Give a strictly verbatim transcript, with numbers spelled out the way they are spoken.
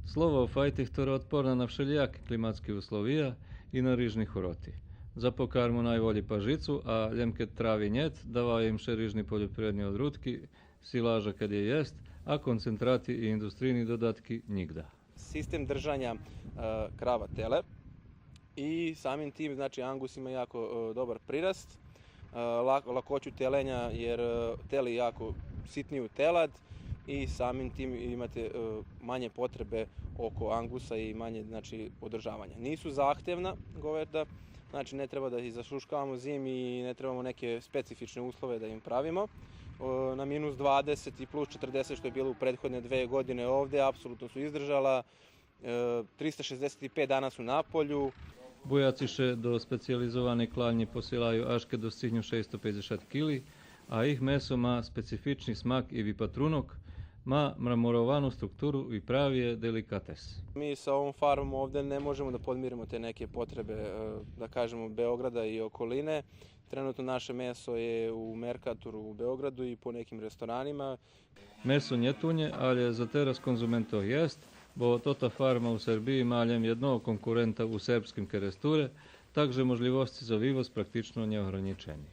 Слово о файти хтора отпорна на вшелїяки климатски условия и на рижни хороти. За покарму найволї пажицу, а лєм кед трави нєт, даваю им ше рижни польопривредни одрутки, силажа кед є єст, а концентрати и индустрийни додатки нїґда. Систем держања, е, крава теле и самим тим, значи, ангус има јако, е, добар прираст, е, лак-, лакоћу телења, јер, е, тели јако ситнију телад и самим тим имате, е, мање потребе око ангуса и мање, значи, одржавања. Нису захтевна говеда, значи, не треба да их зашушкавамо зими и не требамо неке специфичне услове да им правимо. О, на минус двадесет и плюс четрдесет, што је било у претходне две године овде, апсолутно су издржала. Е, триста шездесет и пет дана су на пољу. Бујаци ше до специјализовани клаљнї посилаю аж кед достигню шейсто пейдзешат кили, а их месо ма специфични смак и випатрунок, ма мраморовану структуру и прави је деликатес. Ми са овом фармом овде не можемо да подмиримо те неке потребе, е, да кажемо, Београда и околине. Тренутно наше месо је у Меркатуру у Београду и по неким ресторанима. Месо нє тунє, алє за тераз конзументох єст, бо тота фарма у Сербиї ма лєм єдного конкурента у сербским Керестуре, так же можлївосци за вивоз практично нєогранїчени.